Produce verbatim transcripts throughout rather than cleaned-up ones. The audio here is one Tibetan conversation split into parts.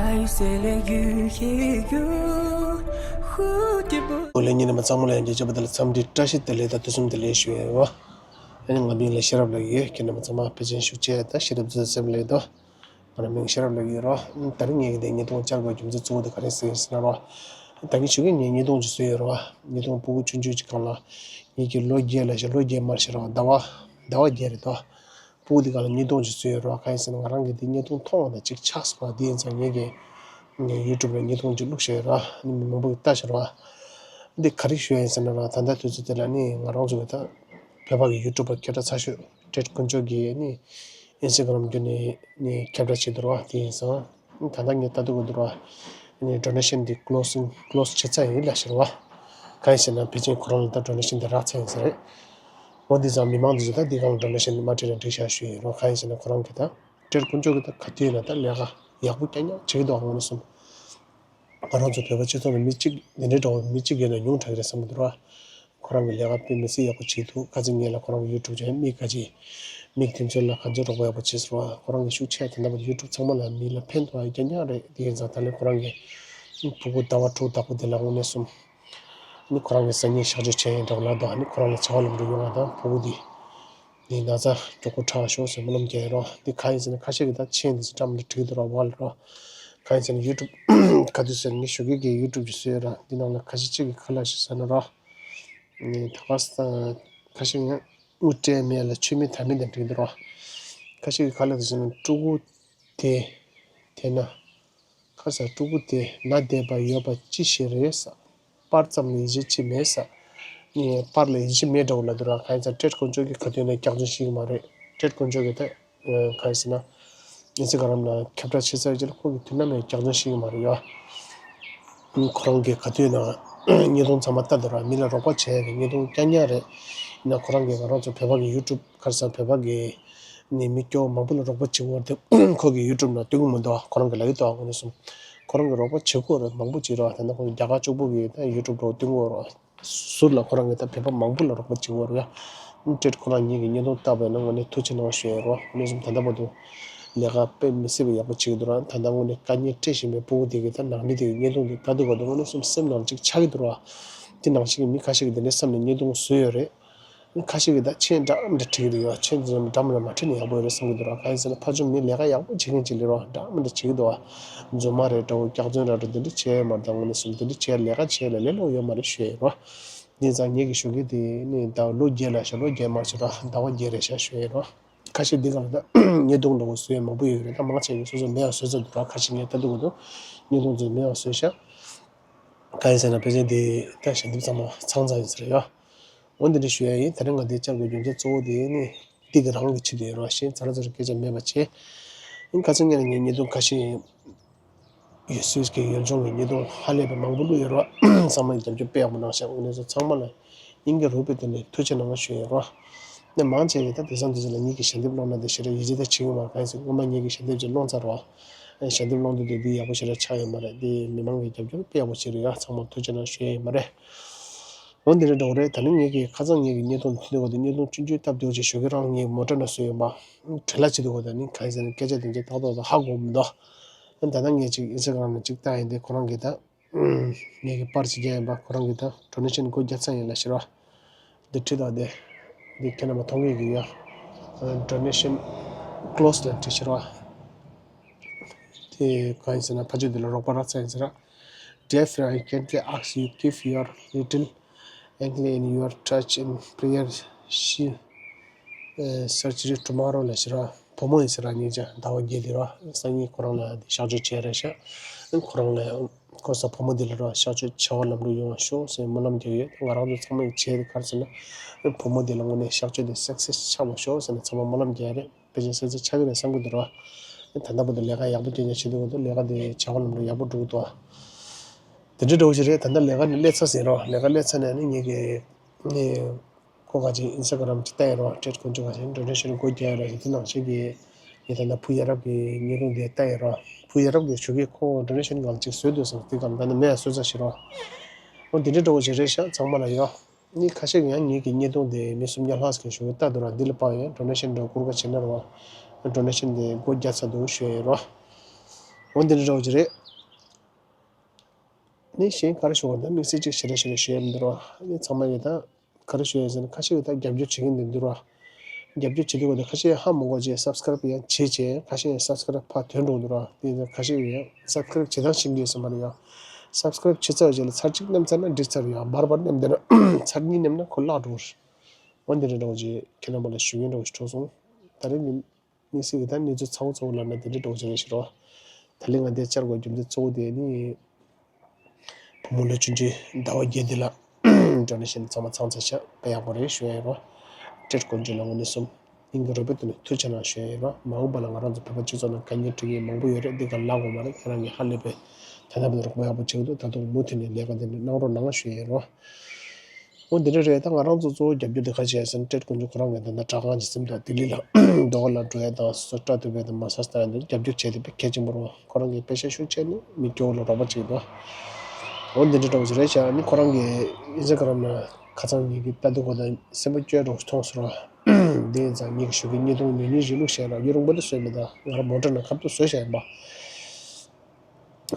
ཨོ་ལེ། ཉིན་མ་ཚང་མ་ལ་ཡང་རྒྱལ་ཁབ་དང་འཚམས་འདྲི་བཀྲ་ཤིས་བདེ་ལེགས་དང་དུས་གསུམ་བདེ་ལེགས་ཞུ་ཡ་ཡོད། ཨ་ནི་ང་མིང་ལ་ཤེས་རབ་ལགས་ཡོད། ཁྱེད་རྣམ་པ་ཚང་མ་ཕལ་ཆེར་ཤུགས་ཆེ་དང་ཤེས་རབ་འཛིན་སེམས་ལས་དོ། ང་རང་མིང་ཤེས་རབ་ལགས་ཡོད་རོ། ད་རིང་ངས་ཀྱི་དེ་བརྙན་ཐུང་བཅར་བའི་རྒྱུ་མཚན་གཙོ་བོ་དེ་ག་རེ་ཟེར་ཟེར་ན་རོ། ད་གིན་ཞུ་གི་ངས་བརྙན་ཐུང་ཅིག་བཟོས་ཡོད་རོ། བརྙན་ཐུང་སྤུ་གུ་ཆུང་ཆུང་ཅིག་སྒང་ལ། ངེད་ཀྱི་ལོ་བརྒྱད་ལ་ཞེ་ལོ་བརྒྱད་མར་ཞེ་རོ། ཟླ་བ་ཟླ་བ་བརྒྱད་རེད་དོ། སྤུ་གུ་དེ་ག་ལ་བརྙན་ཐུང་ཅིག་བཟོས་ཡོད་རོ། གང་ཡིན་ཟེར་ན་ང་རང་གིས་དེ་བརྙན་ཐུང་མཐོང་བ་དང་ཅིག་ཆགས་སོང་བ། དེ་ཡིན་ཙང་ངེད་ཀྱིས་ངས་ཡུ་ཊུབ་ལ་བརྙན་ཐུང་ཅིག་བླུགས་བཞག་ཡོད་རོ། ཨ་ནི་མི་མང་པོ་གིས་ལྟ་བཞག་རོ། འདི་ག་རེ་ཞུ་ཡ་ཡིན་ཟེར་ན་རོ། ད་ལྟ་དུས་ཚོད་དེ་ལ་ནི་ང་རང་ཚོ་གི་ད་བོད་པ་གི་ཡུ་ཊུབ་པ་སྐད་གྲགས་ཚ་ཤོས་ཊེཌ་དཀོན་མཆོག་གིས་ནི་ཨིན་སི་ཊ་གྷ་རམ་བརྒྱུད་ནས་ནི་ཁྱབ་བསྒྲགས་བྱེད་འདུག་རོ། དེ་ཡིན་ཙང་ད་ལྟ་ངས་ལྟ་འདུག་གི་འདུག་རོ། ནི་ཌོ་ནེ་ཤན་འདི་ཀློ་སིང་ཀློ་སི་བྱེད་ཚར་ཡིན་ལབ་བཞག་རོ། གང་ཡིན་ཟེར་ན་ཕལ་ཆེར་ཁོ་རང་ལ་ད་ཌོ་ནེ་ཤན་འདི་རག་ཚར་ཡིན་ས་རེད། འོ་འདི་ཙང་མི་མང་འདི་ཚོ་ད་འདི་སྒང་ལ་ཌོ་ནེ་ཤན་མ་སྤྲད་ན་འགྲིག་ཤག་ཞུ་ཡིན་རོ། གང་ཡིན་ཟེར་ན་ཁོ་རང་གིས་ད་ཊེཌ་དཀོན་མཆོག་གིས་ད་ག་དུས་ཡིན་ན་ད་ལས་ཀ་ཡག་པོ་རྐྱང་རྐྱང་བྱེད་ཀྱི་འདུག་ཨ་ངོ་ནས་སོང་། ང་རང་ཚོ་བོད་པ་སྤྱི་ཚོགས་ལ་མི་གཅིག་འདི་འདྲའི་འདྲ་བོ་མི་གཅིག་ཡོད་ན་ཉུང་དྲགས་རེད་བསམ་གྱི་འདུག་ར། ཁོ་རང་གི་ལས་ཀ་དཔེ་མི་སྲིད་ཡག་པོ་བྱེད་འདུག་ཁ་སང་ངས་ལ་ཁོ་རང་གི་ཡུ་ཊུབ་ཅིག་མིག་ཁ་ཅིག་མིག་དེ་ཚོ་ལ་ག་ཚོད་རོགས་པ་ཡག་པོ་བྱེད་ཟེར་བ། ཁོ་རང་གི་ཤུགས་ཆེ་དེ་འདྲ་བ་ཡུ་ཊུབ་ཚང་མ་ལ་མི་ལ་ཕན་ཐོགས་ཡ་རྐྱང་རྐྱང་རེད། དེ་ཡིན་ཙང་ད་ལན་ཁོ་རང་གི་ཕྲུ་གུ་ཟླ་བ་དྲུག་དག་པོ་དེ་ལ་དངོས་གནས་སོང་། ནི་ཁོ་རང་གི་སང་ཉིན་གཤག་བཅོས་བྱས་ཡིན་འདྲ་བ་ལ་དང་ནི་ཁོ་རང་ལ་བྱ་བ་ལམ་འགྲོ་ཡོང་བ་དང་ཕྲུ་གུ་དེ། ནི་ན་ཚ་མགྱོགས་པོ་དྲག་ཤོག་ཟེར་སྨོན་ལམ་རྒྱག་ཡིན་རོ། འདི་ག་ཡིན་ཟེར་ན་ཁ་ཤས་ཀྱིས་ད་མཆན་འདི་ཚོ་བཀྲམ་ནས་བྲིས་འདུག་རོ་བ་ལ་རོ། ག་ཡིན་ཟེར་ན་ཡུ་ཊུབ་ག་དུས་ཟེར་ན་ངས་ཞོགས་ཀས་ཀྱི་ཡུ་ཊུབ་ཅིག་བཟོས་ཡོད་ར། འདི་ནང་ལ་ཁ་ཤས་གཅིག་གིས་ག་ལབ་ཤག་ཟེར་ན་རོ། ནི་ད་ག་ས་ཁ་ཤས་ཡང་དངུལ་སྤྲད་མེད་ལ་མཆོད་མེ་དར་མེ་དང་བྲིས་འདུག་རོ། ཁ་ཤས་ཀྱིས་ག་ལབ་ཟེར་ན་ཕྲུ་གུ་དེ་དེ་ན། ཁ་ས་ཕྲུ་གུ་དེ་ན་བསྡད་པ་ཡོད་པ་ཅི་ཞིག་རེད་ས། པར་ཙམ་ལ་ཡིད་ཆེས་ཅི་མེད་ས། ནི་པར་ལ་ཡིད་ཆེས་མེད་འདྲ་བོ་ལབ་འདུག་ར། གང་ཡིན་ཙང་ཊེཌ་དཀོན་མཆོག་གིས་ག་དུས་ནས་སྐྱག་རྫུན་བཤད་ཀྱི་མ་རེད། ཊེཌ་དཀོན་མཆོག་གིས་ད་གང་ཡིན་ཟེར་ན་ཨིན་སི་ཊ་གྷ་རམ་ལ་ཁྱབ་བསྒྲགས་བྱེད་ཚར་རྗེས་ལ་ཁོ་གིས་དུས་ནམ་ཡང་སྐྱག་རྫུན་བཤད་ཀྱི་མ་རེད་ཡ། ཁོ་རང་གིས་ག་དུས་ན་བརྙན་ཐུང་ཚང་མ་ལྟ་འདུག་ར། མི་ལ་རོགས་པ་བྱས་ཡ་གི་བརྙན་ཐུང་རྐྱང་རྐྱང་རེད། ཡིན་ན་ཁོ་རང་གིས་ང་རང་ཚོ་བོད་པ་གི་ཡུ་ཊུབ་ག་རེ་ཟེར་བོད་པ་གི་ནི་མི་སྐྱོ་བོ་མང་པོ་ལ་རོགས་པ་བྱེད་དགོས་རེད། ཁོ་གི་ཡུ་ཊུབ་ནང་སྟོན་གི་མི་འདུག་ཁོ་རང་གི་ལབ་ཀྱི་འདུག་ཨ་ཁོ་ནས་སོང་། ཁོ་རང་གི་རོགས་པ་བྱེད་དགོས་རེད། མང་པོ་བྱེད་རོགས། ད་ནི་ཁོ་རྒྱ་གར་གཅིག་པོ་གི་ད་ཡུ་ཊུབ་རོགས་སྟོན་གི་རོགས། ཟུར་ལ་ཁོ་རང་གི་ད་བོད་པ་མང་པོ་ལ་རོགས་པ་བྱེད་དགོས་རེད་ཡ། ཨུམ་ཊེཌ་ཁོ་རང་ཉིད་ཀྱི་བརྙན་ཐུང་བལྟས་པ་ཡིན་ན་དངོས་གནས་ཐུགས་རྗེ་གནང་ཞུ་ཡ་རོགས། ཨ་ནི་སོང་ད་ལྟ་བར་དུ་ལས་ཀ་དཔེ་མི་སྲིད་པ་ཡག་པོ་བྱེད་ཀྱི་འདུག་ར། ད་ལྟ་དངོས་གནས་དཀའ་ངལ་སྤྲད་བཞིན་པའི་སྤུ་གུ་དེ་གི་ད་ནང་མི་དེ་གི་བརྙན་ཐུང་དེ་ལྟ་དུས་བར་དུ་དངོས་གནས་སོང་སེམས་ནང་གཅིག་ཆགས་ཀྱི་འདུག་ར། དེ་ནང་བཞིན་གྱི་མི་ཁ་ཤས་ཀྱིས་དེ་འདྲའི་བསམ་ནས་བརྙན་ཐུང་བཟོས་ཡོད་རེད། ཁ་ཤས་ཀྱིས་ད་མཆན་འདྲ་མི་འདྲ་བྲིས་ཀྱི་འདུག་ཡ། མཆན་དེ་ཚོ་འདྲ་མི་འདྲ་མ་བྲིས་ན་ཡག་པོ་ཡོད་རེད་བསམ་གྱི་འདུག་ར། གང་ཡིན་ཟེར་ན་ཕར་ཕྱོགས་མི་ལས་ཀ་ཡག་པོ་བྱེད་མཁན་ཅིག་ལས་རོགས་འདྲ་མི་འདྲ་བྱེད་ཀྱི་འདུག་བ། རྫུན་མ་རེད་འདྲ་བོ་སྐྱག་རྫུན་རེད་འདྲ་བོ་འདི་འདྲ་བྱས་ཡོད་མ་རེད། ད་དངོས་གནས་སོང་འདི་འདྲ་བྱས་ལས་ཀ་བྱས་ལ་ལས་སླ་པོ་ཡོད་མ་རེད་ཞུ་ཡ་ཡིན་རོ། འདི་ཙང་ངེད་ཀྱི་ཞོགས་ཀས་དེ་ནི་ཟླ་བ་ལོ་བརྒྱད་ལ་ཞག་ལོ་བརྒྱད་མ་ཞིག་ར་ཟླ་བ་བརྒྱད་རེད་ཤག་ཞུ་ཡ་ཡིན་རོ། ཁ་ཤས་འདི་ག་ལ་ད་བརྙན་ཐུང་འདྲ་བོ་བཟོ་ཡ་མང་པོ་ཡོད་རེད། ད་མང་ཆེ་གིས་སོ་སོ་མེད་པ་བཟོས་ཚར་འདུག་ར། ཁ་ཤས་ངས་ལྟ་དུས་གོ་འདུག་བརྙན་ཐུང་ཚོ་མེད་པ་བཟོས་ཤག་གང་ཡིན་ཟེར་ན་ཕལ་ཆེར་དེ་ད་ཞལ་འདེབས་ཚང་མ་ཚང་ཚར་ཡིན་ཟེར་ཡ། འོ་འདི་འདྲ་ཞུ་ཡ་ཡིན། དེ་རིང་ང་འདི་བཅར་དགོས་རྒྱུ་མཚན་གཙོ་བོ་དེ་ནི་འདི་གི་རང་གི་ཆེད་དུ་ཡིན་རོགས། གཞན་ཚར་ཚུར་སྐད་ཆ་མེད་པ་བྱས། ཨིན་ཁ་སང་ངས་ངའི་བརྙན་ཐུང་ཁ་ཤས་ཡོད་སུས་ཀྱི་ཡུལ་ལྗོངས་ཀྱི་བརྙན་ཐུང་ཧ་ལས་པའི་མང་པོ་བླུགས་ཡོད་རོགས། ཚང་མ་ཡིས་རྒྱབ་སྐྱོར་དཔེ་ཡག་པོ་གནང་ཤག་དངོས་གནས་སོ་ཚང་མ་ལ་སྙིང་གི་རུས་པའི་དོན་ནས་ཐུགས་རྗེ་གནང་ཞུ་ཡ་ཡིན་རོགས། ནས་མང་ཆེ་གིས་ད་དེང་སང་དུས་ཚོད་ལ་ངེད་ཀྱི་ཞལ་འདེབས་སློང་ན་དེ་ཞེ་དྲག་ཡིད་ཆེས་ད་བྱེད་ཀྱི་མ་རེད། གང་ཡིན་ཟེར་སྔོན་མ་ངེད་ཀྱི་ཞལ་འདེབས་ཅིག་སློང་ཚར་རོགས། ཞལ་འདེབས་སློང་དུས་དེ་འདི་ཡག་པོ་ཞེ་དྲག་ཆགས་ཡོད་མ་རེད། འདི་མི་མང་གི་རྒྱབ་སྐྱོར་དཔེ་ཡག་པོ་བྱས་རེད་ཡ། ཚང་མར་ཐུགས་རྗེ་གནང་ཞུ་ཡ་ཡིན་པ་རེད། འོ་འདི་འདྲ་འདྲ་བོ་རེད། ད་ནི་ངེད་ཀྱིས་ཁ་སང་ངེད་ཀྱི་བརྙན་ཐུང་འདི་ཐོན་དུས་བརྙན་ཐུང་ཆུང་ཆུང་སྟབས་བདེ་བོ་ཅིག་ཞོགས་ཀས་རང་ངས་མོ་ཊ་ནང་བཟོས་ཡོང་པ། བྲེལ་བ་ཆེ་འདུག་གོ་ད་ནི་གང་ཡིན་ཟེར་ན་སྐད་ཆ་དེ་ཚོ་ཏག་ཏག་ཏག་ཧ་གོ་མི་འདུག་ད་ལྟ་ངས་ཅིག་ཨིན་སི་ཊ་གྷ་རམ་ནང་ཅིག་བལྟས་ཡིན་དེ་ཁོ་རང་གིས་ད་ངེད་ཀྱི་པར་ཅིག་རྒྱག་ཡིན་པ། ཁོ་རང་གིས་ད་ཌོ་ནེ་ཤན་སྒོ་བརྒྱབ་ཚར་ཡིན་ལབ་ཤག་ར། འདི་བྲིས་དང་དེ། འདི་ཁྱེད་རྣམ་པ་མཐོང་གི་ཡོད་ཀྱི་ཡ། ཌོ་ནེ་ཤན་ཀློ་སི་ལ་བྲིས་ཤག་ར། དེ་གང་ཡིན་ཟེར་ན་ཕ་ཆོས་འདི་ལ་རོགས་པ་རག་ཚར་ཡིན་ཟེར་ར། Dear friend, I kindly ask you give your little angel in your touch in prayer. She uh, surgery tomorrow ལབ་ཤག་ར། བུ་མོ་ཡིན་ཟེར་ར། ཉིན་ཅང་ཟླ་བ་བརྒྱད་དེ་ར། སང་ཉིན་ཁོ་རང་ལ་འདི་གཤག་བཅོས་བྱས་རེད་ཤག་ཁོ་རང་ལ་ཁོ་ས་བུ་མོ་འདི་ལ་ར་གཤག་བཅོས་བྱ་བ་ལམ་འགྲོ་ཡོང་བ་ཤོག་ཟེར་སྨོན་ལམ་རྒྱག་ཡོད། ང་རང་ཚོ་ཚང་མས་བྱས་ཏེ་ག་རེ་ཟེར་ན་བུ་མོ་འདི་ལ་དངོས་གནས་གཤག་བཅོས་དེ་སག་སེ་སི་ཆགས་པ་ཤོག་ཟེར་ནས་ཚང་མ་སྨོན་ལམ་རྒྱག་ཡ་རེད། ཕལ་ཆེར་སེམས་ཚེགས་ཆགས་ཀྱི་རེད་བསམ་གྱི་འདུག་ར། ད་ལྟ་བར་དུ་ལས་ཀ་ཡག་པོ་སྐྱོན་ཡ་བྱེད་འདུག་གི་འདུག་ལས་ཀ་དེ་བྱ་བ་ལམ་འགྲོ་ཡག་པོ་འགྲོ་གི་འདུག་དེ་འདྲ་འདྲ་བོ་ཞིག་རེད། ད་ལྟ་ལས་ཀ་ནས་སླེབས་ཚར་ཟིན་རོགས། ལས་ཀ་སླེབས་ཚར་ནས་ནི་ངེད་ཀྱི་ནི་ཁོ་ག་ཅིག་ཨིན་སི་ཊ་གྷ་རམ་ཅིག་བལྟས་ཡོད་རོགས། ཊེཌ་དཀོན་མཆོག་ག་ཅིག་ཌོ་ནེ་ཤན་སྒོ་རྒྱག་ཡོད་རོགས། དེ་ནང་བཞིན་གྱི་ངས་ད་ལྟ་བུ་ཡ་རབས་ཀྱི་བརྙན་ཐུང་དེ་བལྟས་ཡོད་རོགས། བུ་ཡ་རབས་ཀྱི་ཞོགས་ཀས་ཁོ་ཌོ་ནེ་ཤན་གང་ཅིག་བཟོས་འདུག་བསམ་དེ་གང་ད་ནི་མེད་ཡ་བཟོས་ཚར་ཞིག་རོགས། འོ་འདི་འདྲ་འདྲ་བོ་ཞིག་རེད་ཤག་ཚང་མ་ལ་ཡོད། ནི་ཁ་ཤས་ཀྱིས་ཡང་ངེད་ཀྱི་བརྙན་ཐུང་དེ་མི་སུམ་བརྒྱ་ལྷག་ཅིག་གིས་ཞུ་གི་ལྟ་འདུག་ར། འདི་ལ་དཔག་ཡོད་ཌོ་ནེ་ཤན་འདྲ་བསྐུར་ག་བྱེད་ན་རོ། ཌོ་ནེ་ཤན་དེ་སྒོ་རྒྱག་ཚར་འདུག་ཞུ་ཡ་ཡིན་རོ། འོ་འདི་འདྲ་འདྲ་བོ་ཅིག་རེད། ནི་གཞན་ག་རེ་ཞུ་བ་ད་དམིགས་བསལ་ཅིག་ཞེ་དྲག་ཞེ་དྲག་ཞུ་ཡ་མི་འདུག་ར། ནི་ཚང་མ་གིས་ད་ག་རེ་ཞུ་ཡ་ཟེར་ན་ཁ་ཤས་ཀྱིས་ད་རྒྱབ་སྐྱོར་བྱེད་ཀྱི་འདུག་འདུག་ར། རྒྱབ་སྐྱོར་བྱེད་དུས་ད་ཁ་ཤས་ཧ་མ་གོ་བྱས་སབ་སི་ཀ་རབ་ཡང་བྱེད་བྱས་ཁ་ཤས་ཡང་སབ་སི་ཀ་རབ་ཕར་ཐོན་འགྲོ་འདུག་ར། དེ་ཡིན་ཙང་ཁ་ཤས་ཀྱིས་ཡང་སབ་སི་ཀ་རབ་བྱེད་སྟངས་ཤེས་ཀྱི་ཡོད་ས་མ་རེད་ཡ། སབ་སི་ཀ་རབ་བྱེད་ཚར་བ་རྗེས་ལ་ཚར་གཅིག་བསྣམས་ཚར་ན་འགྲིག་ཚར་ཡ། བར་བར་བསྣམས་བསྡད་ན་ཚར་གཉིས་བསྣམས་ན་ཁོ་བརླག་འགྲོ་གི་རེད། འོ་འདི་འདྲ་འདྲ་བོ་ཅིག་ཁྱེད་རྣམ་པ་ལ་ཞུ་མཁན་འདྲ་བོ་ཞིག་འཕྲོད་སོང་། ད་རེས་ནི་དམིགས་བསལ་གྱི་ད་གནས་ཚུལ་ཚ་བོ་ཚ་བོ་ལབ་ན་དེ་འདྲའི་འདྲ་བོ་ཅིག་རེད་ཤག་རོ། ད་ལན་ང་འདིར་བཅར་དགོས་རྒྱུ་མཚན་གཙོ་བོ་དེ་ནི་བུ་མོ་ལོ་ཆུང་ཆུང་ཟླ་བ་བརྒྱད་འདི་ལ་ཌོ་ནེ་ཤན་ཚང་མ་ཚང་ཚར་ཤག་དཔེ་ཡག་པོ་རེད་ཞུ་ཡ་ཡིན་རོ། སྤྲད་དགོས་རྒྱུ་ལ་དངོས་གནས་སོམ་སྙིང་གི་རུས་པའི་ཐོག་ནས་ཐུགས་རྗེ་གནང་ཞུ་ཡ་ཡིན་རོ། མ་འོངས་པ་ལ་ང་རང་ཚོ་བོད་པ་སྤྱི་ཚོགས་ནང་དཀའ་ངལ་འཕྲད་མཁན་མང་པོ་ཡོད་རེད། འདི་ག་ལ་དགོས་མ་རེད། ཁྱེད་རང་གིས་ཧ་ལས་པའི་ད་ལྟ་བར་དུ་རོགས་པ་ཡག་པོ་བྱེད་ཀྱི་འདུག་ད་དུང་མུ་མཐུད་ནས་ལས་ཀ་འདི་འདྲ་གནང་རོགས་གནང་ཞུ་ཡ་ཡིན་རོ། འོ་འདི་འདྲ་རེད། ད་ང་རང་ཚོ་གཙོ་བོ་རྒྱབ་སྐྱོར་དེ་ག་བྱས་ཟེར་ན་ཏྲེད་དཀོན་མཆོག་ཁོ་རང་གིས་ད་ལྟ་དྲ་ཁང་གི་སེམས་ཐག་ལྡི་ལི་ལ་ཟློས་གར་ལ་འགྲོ་ཡ་དང་སོ་སོ་སྐྲ་གཏུབ་ཡ་དང་མ་སཱ་ཇི་གཏོང་ཡ་འདི་རྒྱབ་སྐྱོར་བྱས་ཏེ་དཔེ་གལ་ཆེན་པོ་རེད། ཁོ་རང་གིས་དཔེ་ཆ་ཤུགས་ཆེ་ནི་མི་སྐྱོ་བོ་ལ་རོགས་པ་བྱེད་འདུག་འོ་འདི་འདྲ་འདྲ་བོ་ཞིག་རེད་ཤག་ནི་ཁོ་རང་གིས་ཨིན་སི་ཊ་གྷ་རམ་ལ་ཁ་སང་ཉིན་གྱི་ལྟ་དུས་གོ་ད་སེམས་པ་སྐྱོ་འདྲ་བོ་ཞིག་མཐོང་སོང་ར། འདི་ཡིན་ཙང་ངེད་ཀྱིས་ཞུ་གི་བརྙན་ཐུང་ཉུང་ཉུང་ཞིག་བླུགས་བཞག་ར། ཡུན་རིང་པོ་ལ་བཟོས་མེད། ད་ང་རང་མོ་ཊ་ནང་ཁ་ཐུག་བཟོས་བཞག་ཡིན་པ།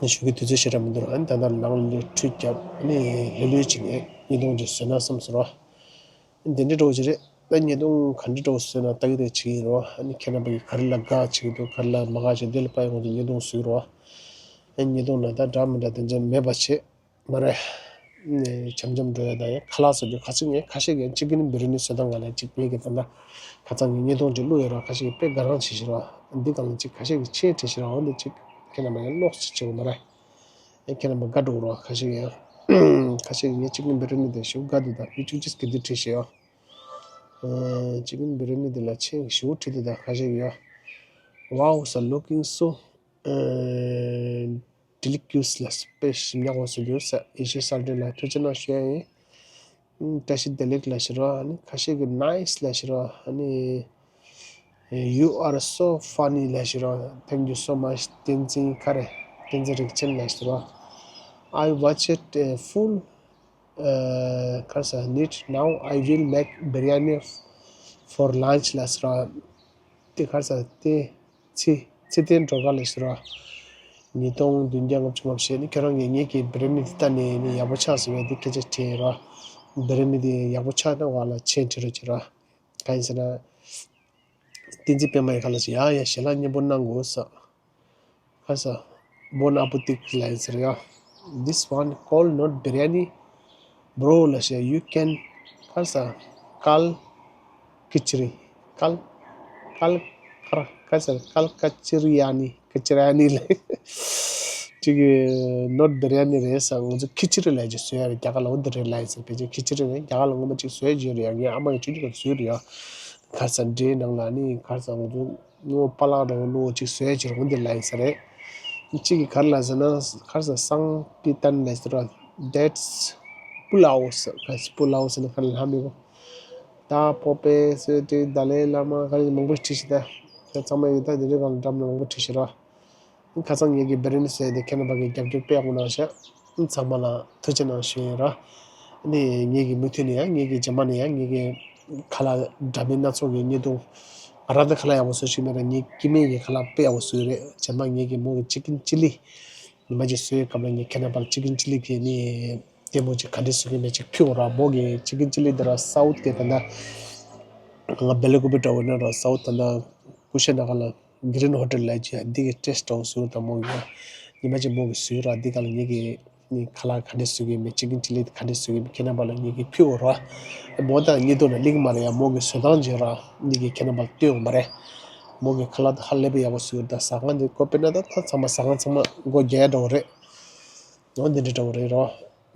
ཞུ་གི་དུས་ཚོད་ཞེ་དྲག་མི་འདུག་ཨ་ནི་ད་ལྟ་ནང་ལ་ཁྲུས་བརྒྱབ། ཨ་ནི་ལྷོད་ལྷོད་ཅིག་ནས་བརྙན་ཐུང་ཅིག་བཟོས་ན་བསམ་སོང་རོ། ཨ་ནི་དེ་འདྲའི་འདྲ་བོ་ཅིག་རེད། ད་བརྙན་ཐུང་ག་འདྲའི་འདྲ་བོ་བཟོས་ན་ལྟ་གི་དེ་བྱེད་ཀྱི་ཡིན་རོ། ཨ་ནི་ཁྱེད་རྣམ་པ་གིས་ག་རེ་ལ་དགའ་བྱེད་ཀྱི་འདུག་ག་རེ་ལ་མ་དགའ་བྱེད་འདི་ལ་དཔག་ཡོང་དུས་བརྙན་ཐུང་བཟོས་རོ། ཨ་ནི་བརྙན་ཐུང་ནང་ད་འདྲ་མི་འདྲ་དེ་འདྲ་མེད་པ་བྱེད། མ་རེད། ནས་འཆམ་འཆམ་འགྲོ་ཡ་ད་ཡ་ཁ་ལག་བཟོ་རྒྱུ་ཁ་སང་ངས་ཁ་ཤས་ཀྱིས་ཅི་ཀིན་བི་རི་ཡ་ནི་བཟོ་སྟངས་ང་ལ་ཅིག་ངས་ཀྱི་ད་ལྟ་ཁ་སང་ངས་བརྙན་ཐུང་ཅིག་བླུགས་ཡོད་ར། ཁ་ཤས་ཀྱིས་དཔེ་དགའ་རང་བྱེད་ཤི་ར། འདི་གང་ལ་ཅིག་ཁ་ཤས་ཀྱིས་མཆན་བྲིས་ཤི་ར། འོ་འདི་ཅིག་ཁྱེད་རྣམ་པ་ཡང་ཀློག་ཅིག་བྱེད་དགོས་མ་རེད། ཨེ་ཁྱེད་རྣམ་པ་དགའ་འགྲོ་ར། ཁ་ཤས་ཀྱིས་ཡང་ཁ་ཤས་ཀྱིས་ངས་ཅི་ཀིན་བི་རི་ཡ་ནི་དེ་ཞེ་པོ་དགའ་འདུག་ད་བི་ཅུ་ཅིག་གི་འདི་བྲིས་ཤི་ཡ། ཅི་ཀིན་བི་རི་ཡ་ནི་དེ་ལ་མཆན་ཞེ་པོ་བྲིས་འདུག་ད་ཁ་ཤས་ཀྱིས་ཡ། Wow, sir, looking so delicious ལ་དཔེ་ཞིམ་ཉག་པོ་བཟོས་འདུག་ཟེར། ཡེ་ཤེས་གསལ་སྒྲོན་ལ་ཐུགས་རྗེ་གནང་ཞུ་ཡ་ཡིན། ཨུམ། བཀྲ་ཤིས་བདེ་ལེགས་ལ་ཞུ་རོགས། ཨ་ནི་ཁ་ཤས་ཀྱིས་nice ལ་ཞུ་རོགས། ཨ་ནི་you are so funny ལ་ཞུ་རོགས། Thank you so much བསྟན་འཛིན་ག་རེ། བསྟན་འཛིན་རིག་ཆེན་ལ་ཞུ་རོགས། I watched a full ག་རེ་ཟེར། Need now I will make biryani for lunch ལ་ཟེར་ར། དེ་ག་རེ་ཟེར། དེ་ཚེ་ཚེ་བརྟན་སྒྲོལ་དཀར་ལ་ཟེར་ར། ཉིས་སྟོང་བདུན་བརྒྱ་ལྔ་བཅུ་ང་བཞི་ནི་ཁྱོད་རང་གིས་ངེད་ཀྱི་བི་རི་ཡ་ནི་དེ་ལྟ་ནས་ནི་ཡག་པོ་ཆགས་ཟེར་བས་དེ་སྐད་ཆ་དྲིས་ར། བི་རི་ཡ་ནི་དེ་ཡག་པོ་ཆགས་ན་བ་ལ་མཆན་བྲིས་རོགས་བྱེད་ར། གང་ཡིན་ཟེར་ན། བསྟན་འཛིན་པད་མ་ཡི་ག་ལ་ཟེར། ཡ་ཡ་ཞལ་ལག་སྙན་པོ་གནང་དགོས་ས། ཁ་ས། Bon appetit ལ་ཡིན་ཟེར་ཡ། This one call not biryani bro ལ་ཞེས། You can ཁ་ས། Kal kichri kal kal ཁ་ས། Kal kachiriyani kachiriyani ལ། ཅིག་not biryani རེད་ས། ང་ཚོ་ཁི་ཆི་རི་ལ་ཅིག་བཟོས་ཡ་རེད། རྒྱ་གར་ལ་འོ་འདི་རེད་ལ་ཡིན་ཟེར། ཕལ་ཆེར་ཁི་ཆི་རི་རེད། རྒྱ་གར་ལ་སྔོན་མ་ཅིག་བཟོས་ཡོད་རེད་ཡ། ངའི་ཨ་མ་ཡི་ཆུང་ཆུང་སྐབས་བཟོས་རེད་ཡ། ཁ་ས་འདྲེའི་ནང་ལ་ནི་ཁ་ས་ང་ཚོ། སྔོ་པ་ལག་འདྲ་བོ་བླུགས་ཅིག་བཟོས་ཅིག་རུང་དེ་ལ་ཡིན་ས་རེད། གཅིག་གིས་ག་རེ་ལབ་ཟེར་ན། ག་རེ་ཟེར། སང་པི་ཏན་ལབ་ཟེར་བ། That's pulao ཟེར། ག་རེ་ཟེར། pulao ཟེར་ན་ག་རེ་ལབ་མི་གོ། ད་པོ་པེ་སེ་ཏི་ཏཱ་ལའི་བླ་མ་ག་རེ་མང་པོ་བྲིས་ཤི། ད་ད་ཚང་མ་ཡོད། ད་དེ་འདྲའི་སྒང་ལ་འགྲམ་ལ་མང་པོ་བྲིས་ཤི་ར། ཁ་སང་ངེད་ཀྱི་བི་རི་ཡ་ནི་བཟོས་ཏེ་ཁྱེད་རྣམ་པ་གིས་རྒྱབ་སྐྱོར་དཔེ་ཡག་པོ་གནང་ཤག་ཚང་མ་ལ་ཐུགས་རྗེ་གནང་ཞུ་ཡིན་ར། ཨ་ནི་ངེད་ཀྱི་མུ་མཐུད་ནས་ཡང་ངེད་ཀྱི་རྗེས་མ་ནས་ཡང་ངེད་ཀྱི་ཁ་ལག་འདྲ་མིན་སྣ་ཚོགས་ཀྱི་བརྙན་ཐུང་། ང་རང་ད་ཁ་ལག་ཡག་པོ་བཟོ་ཤེས་མེད་ར། ངའི་སྐྱེ་དམན་གྱིས་ཁ་ལག་དཔེ་ཡག་པོ་བཟོས་རེད། རྗེས་མ་ངེད་ཀྱིས་མོ་གི་ཅི་ཀིན་ཅི་ལི། ཉི་མ་གཅིག་བཟོས་ཡོད་སྐབས་ལ་ངས་ཁྱེད་རྣམ་པར་ཅི་ཀིན་ཅི་ལི་གི་ནི་ལྟད་མོ་ཅིག་ག་འདྲས་བཟོ་གི་མེད་ཅིག་ཕུལ་འོ་ར། མོ་གི་ཅི་ཀིན་ཅི་ལི་འདི་ར་སའུ་ཐི་གི་ད་ལྟ་ང་བེ་ལ་ཀུ་པི་འདྲ་བོ་ན་ར་སའུ་ཐི་ད་ལྟ་ཀུ་ཤེ་ན་ག་ལ། Green Hotel ལ་ཅི་འདི་གི་ཊེ་སི་ཊི་འདྲ་བོ་བཟོས་དང་མོ་གི་ཉི་མ་གཅིག་མོ་གི་བཟོས་ར། འདི་ག་ལ་ངེད་ཀྱི་ནི་ཁ་ལག་ག་འདྲས་བཟོ་གི་མེད། ཅི་ཀིན་ཅི་ལི་ག་འདྲས་བཟོ་གི་མེད། ཁྱེད་རྣམ་པ་ལ་ངེད་ཀྱིས་ཕུལ་འོ་ར། མོ་དང་བརྙན་ཐུང་ལ་ལིང་མ་རེད་ཡ། མོ་གི་བཟོ་སྟངས་ཅིག་ར། འདི་གི་ཁྱེད་རྣམ་པ་ལ་སྟོན་འོ་མ་རེད། མོ་གི་ཁ་ལག་ད་ཧ་ལས་པའི་ཡག་པོ་བཟོས་ར། ད་ཟ་ཁང་འདི་ཀོ་པེ་ན་ད་ད་ཚང་མ་ཟ་ཁང་ཚང་མ་སྒོ་རྒྱག་ཡ་འདྲ་བོ་རེད། འོ་འདི་འདྲ་འདྲ་བོ་རེད་ར།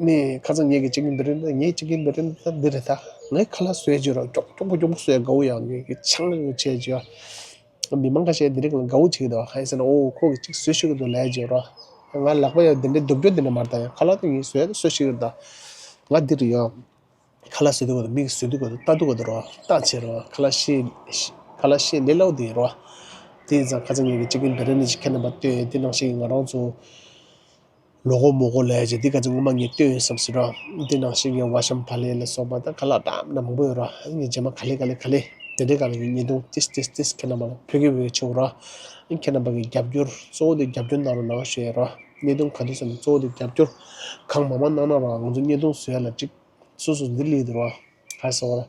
ནི་ཁ་སང་ངེད་ཀྱི་ཅི་ཀིན་བི་རི་ཡ་ནི་ད། ངའི་ཅི་ཀིན་བི་རི་ཡ་ནི་ད་འདི་རེད་ད། ངའི་ཁ་ལག་བཟོས་ཅི་ར་མགྱོགས་མགྱོགས་པོ་མགྱོགས་པོ་བཟོས་དགའ་བོ་ཡ། ངེད་ཀྱི་ཆང་ཆེ་ཅི་ཡ། མི་མང་ཁ་ཤས་འདི་རིགས་ལ་དགའ་བོ་བྱེད་ཀྱི་འདུག་གང་ཡིན་ཟེར་ན། ཨོ་ཁོ་གིས་ཅིག་བཟོས་ཤེས་ཀྱི་འདུག་ལབ་ཡ་ཅིག་ཡོད་ར། ང་ལག་པ་ཡ་འདི་འདྲའི་སྡུག་སྦྱོང་འདི་འདྲ་མ་རེད་ད། ཡ་ཁ་ལག་དེ་ངས་བཟོས་ཡ་ད་བཟོ་ཤེས་ཀྱི་རེད་ད། ང་འདི་རེད་ཡ། ཁ་ལག་བཟོས་དུས་ག་ད་མིག་བཟོས་དུས་ག་ད་ལྟ་དུས་ག་ད་ར་ལྟ་བྱེད་ར། ཁ་ལག་ཤེས་ཁ་ལག་ཤེས་ལས་སླ་བོ་དེ་ཡིན་ར། དེ་ཡིན་ཙང་ཁ་སང་ངེད་ཀྱི་ཅི་ཀིན་བི་རི་ཡ་ནི་ཅིག་ཁྱེད་རྣམ་པ་སྟོན། དེ་ནང་བཞིན་ང་རང་ཚོ། ལོ་གོ་མོ་གོ་ལབ་ཡ་ཅིག་འདི་ག་ཚོད་སྔོན་མ་ངས་བཏོན་ཡོད་བསམ་སྲིད་ར། འདི་ནང་བཞིན་གྱི་ཝ་ཤམ་བ་ལེ་ལ་སོགས་པ་དང་ཁ་ལག་འདྲ་མི་འདྲ་མང་པོ་ཡོད་ར། ངས་རྗེས་མ་ག་ལེ་ག་ལེ་ག་ལེ་ དེ་འདྲའི་སྒང་ལ་ངས་བརྙན་ཐུང་ཏིས་ཏིས་ཏིས་ཁྱེད་རྣམ་པ་ལ་ཕུལ་གྱི་ཡོད་ཆེ་བོ་ར། ཁྱེད་རྣམ་པ་གི་རྒྱབ་སྐྱོར་གཙོ་བོ་དེ་རྒྱབ་སྐྱོར་གནང་རོགས་གནང་ཞུ་ཡ་ར། བརྙན་ཐུང་ག་དུས་སོང་ན་གཙོ་བོ་དེ་རྒྱབ་སྐྱོར་གང་མང་མང་གནང་ན་ར། ང་ཚོ་བརྙན་ཐུང་བཟོ་ཡ་ལ་ཅིག་སོ་སོ་འདི་སླེབས་འདུག་ར། ག་རེ་ཟེར་བ་ར།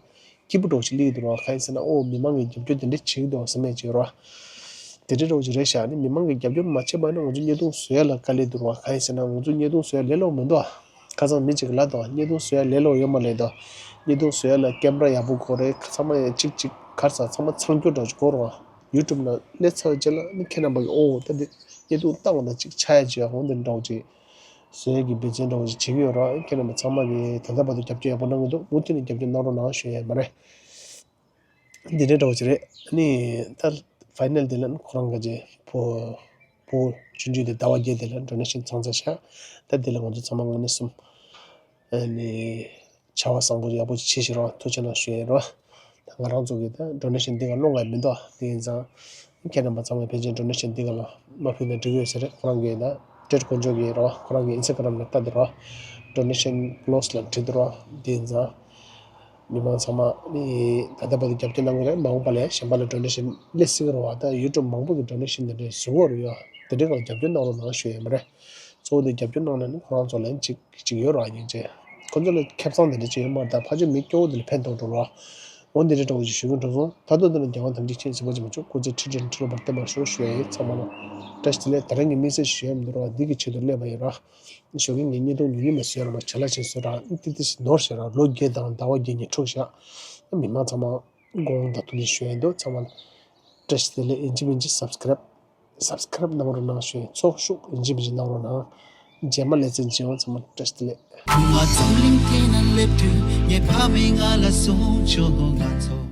སྐྱིད་པོ་འདྲ་བོ་ཞིག་སླེབས་འདུག་ར། ག་རེ་ཟེར་ན་ཨོ་མི་མང་གི་རྒྱབ་སྐྱོར་དེ་འདྲ་བྱེད་ཀྱི་འདུག་བསམ་ཡ་ཅིག་ཡོད་ར། དེ་འདྲ་འདྲ་བོ་ཅིག་རེད་ཤག་ནི་མི་མང་གི་རྒྱབ་སྐྱོར་མ་བྱས་པ་ཡིན་ན་ང་ཚོ་བརྙན་ཐུང་བཟོ་ཡ་ལ་དཀའ་ལས་འདུག་ར། ག་རེ་ཟེར་ན་ང་ཚོ་བརྙན་ཐུང་བཟོ་ཡ་ལས་སླ་པོ་མི་འདུག་ཨ། ཁ་སང་མི་གཅིག་གིས་ལབ་འདུག་བརྙན་ཐུང་བཟོ་ཡ་ལས་སླ་པོ་ཡོད་མ་རེད་འདུག་བརྙན་ཐུང་བཟོ་ཡ་ལ་ཀེམ་ར་ཡག་པོ་དགོས་རེད། ཚང་མ་ཡང་གཅིག་གཅིག་ག་རེ་ཟ་ཚང་མ་ཚང་སྐྱོར་འདྲ་བོ་ཅིག་དགོས་རེད་བ། ཡུ་ཊུབ་ནང་སླེབས་ཚར་རྗེས་ལ་ནི་ཁྱེད་རྣམ་པ་གིས་ཨོ་ད་འདི་བརྙན་ཐུང་བཏང་བ་དང་གཅིག་ཆགས་ཡ་ཅིག་ཡ་འོང་དེ་འདྲ་བོ་ཅིག་བཟོ་ཡ་གི་འབད་བརྩོན་འདྲ་བོ་ཅིག་བྱེད་ཀྱི་ཡོད་རེད། ཁྱེད་རྣམ་པ་ཚང་མ་གིས་ད་ལྟ་བར་དུ་རྒྱབ་སྐྱོར་ཡག་པོ་གནང་གི་འདུག་མུ་མཐུད་ནས་རྒྱབ་སྐྱོར་གནང་རོགས་གནང་ཞུ་ཡ་ཡིན་པ་རེད། འདི་འདྲའི་འདྲ་བོ་ཅིག་རེད། ཨ་ནི་ད་ཕའི་ནལ་དེ་ལ་ཁོ་རང་ག་ཅིག་བོ་བོ་ཆུང་ཆུང་དེ་ཟླ་བ་བརྒྱད་དེ་ལ་ཌོ་ནེ་ཤན་ཚང་ཚར་ཤག་ད་དེ་ལ་ང་ཚོ་ཚང་མ་ངོས་ནས་སུམ་ཨ་ནི་བྱ་བ་བཟང་པོ་ཡག་པོ་ཅིག་བྱེད་ཤིག་རོགས། ཐུགས་རྗེ་གནང་ཞུ་ཡ་ཡིན་རོགས། ད་ང་རང་ཚོ་གི་ད་ཌོ་ནེ་ཤན་འདི་ག་སློང་ག་མི་འདུག་དེ་ཡིན་ཙང་ཁྱེད་རྣམ་པ་ཚང་མས་ཕལ་ཆེར་ཌོ་ནེ་ཤན་འདི་ག་ལ་མ་ཕུལ་ན་འགྲིག་གི་ཡོད་ས་རེད། ཁོ་རང་གི་ད་ཏྲེད་དཀོན་མཆོག་གི་རོགས། ཁོ་རང་གི་ཨིན་སི་ཊ་གྷ་རམ་ལ་ལྟ་དེ་རོགས། ཌོ་ནེ་ཤན་ཀློ་སི་ལ་བྲིས་དེ་རོགས། དེ་ཡིན་ཙང་མི་མང་ཚང་མ་ནི་ད་ལྟ་བར་དུ་རྒྱབ་སྐྱོར་གནང་གི་རེད། མ་འོངས་པ་ལ་གཞན་པ་ལ་ཌོ་ནེ་ཤན་སླེབས་སྲིད་ཀྱི་རེད་བ། ད་ཡུ་ཊུབ་མང་པོ་གི་ཌོ་ནེ་ཤན་དེ་འདྲའི་བཟོ་གི་རེད་ཡ། དེ་འདྲའི་སྒང་རྒྱབ་སྐྱོར་གནང་རོགས་གནང་ཞུ་ཡ་མ་རེད། གཙོ་བོ་དེ་རྒྱབ་སྐྱོར་གནང་ན་ནི་ཁོ་རང་ཚོ་ལན་གཅིག་གཅིག་ཡོད་ར། སྙིང་རྗེ། ཁོ་ཚོ་ལ་ཁེ་བཟང་དེ་འདྲ་ཅིག་ཡོད་མ་རེད། ད་ཕལ་ཆེར་མི་སྐྱོ་བོ་དེ་ལ་ཕན་ཐོགས་འགྲོ་ར། འོ་འདི་འདྲའི་འདྲ་བོ་ཅིག་ཞུ་གི་འགྲོ་སོང་། ད་དུང་འདི་ལ་རྒྱལ་བ་དམ་ཅན་མཁྱེན་གཟིགས་པ་ཅིག་མ་བྱུང་། སྐུ་ཚེ་ཁྲི་ཁྲི་ཁྲི་ལོ་བར་བརྟན་པར་ཤོག་ཞུ་ཡ་ཡིན། ཚང་མ་ལ་བཀྲ་ཤིས་བདེ་ལེགས། ད་རིང་གི་དམིགས་བསལ་ཞུ་ཡ་མི་འདུག་ར། འདི་གི་ཆེད་དུ་སླེབས་པ་ཡིན་ར། ཞོགས་ཀས་ངས་བརྙན་ཐུང་ཉུང་ཉུང་མ་བཟོས་ར་མ་བྱ་ལ་ཆེན་བཟོས་ར། ཏི་ཏི་ཞིག་ནོར་བྱས་ར། ལོ་བརྒྱད་དང་ཟླ་བ་བརྒྱད་ཉིན་འཁྲུག་བཞག་མི་མང་ཚང་མ་དགོངས་དག་ཐུགས་ནས་ཞུ་ཡ་ཡིན་འདུག་ཚང་མ་ལ་བཀྲ་ཤིས་བདེ་ལེགས། ཡིན་གཅིག་མིན་གཅིག་སབ་སི་ཀ་རབ་སབ་སི་ཀ་རབ་གནང་རོགས་གནང་ཞུ་ཡ་ཡིན། ཚོགས་ཞུགས་ཡིན་གཅིག་མིན་གཅིག་གནང་རོགས་གནང་། རྗེས་མ་ལེ་ཚན་མཇལ་ཡོང་། ཚང་མ་བཀྲ་ཤིས་བདེ་ལེགས། བུ་ང་འཛམ་གླིང་སྟེང་ན་སླེབས་དུས་ངའི་ཕ་མས་ང་ལ་གསུངས་བྱུང་། ང་ཚོ་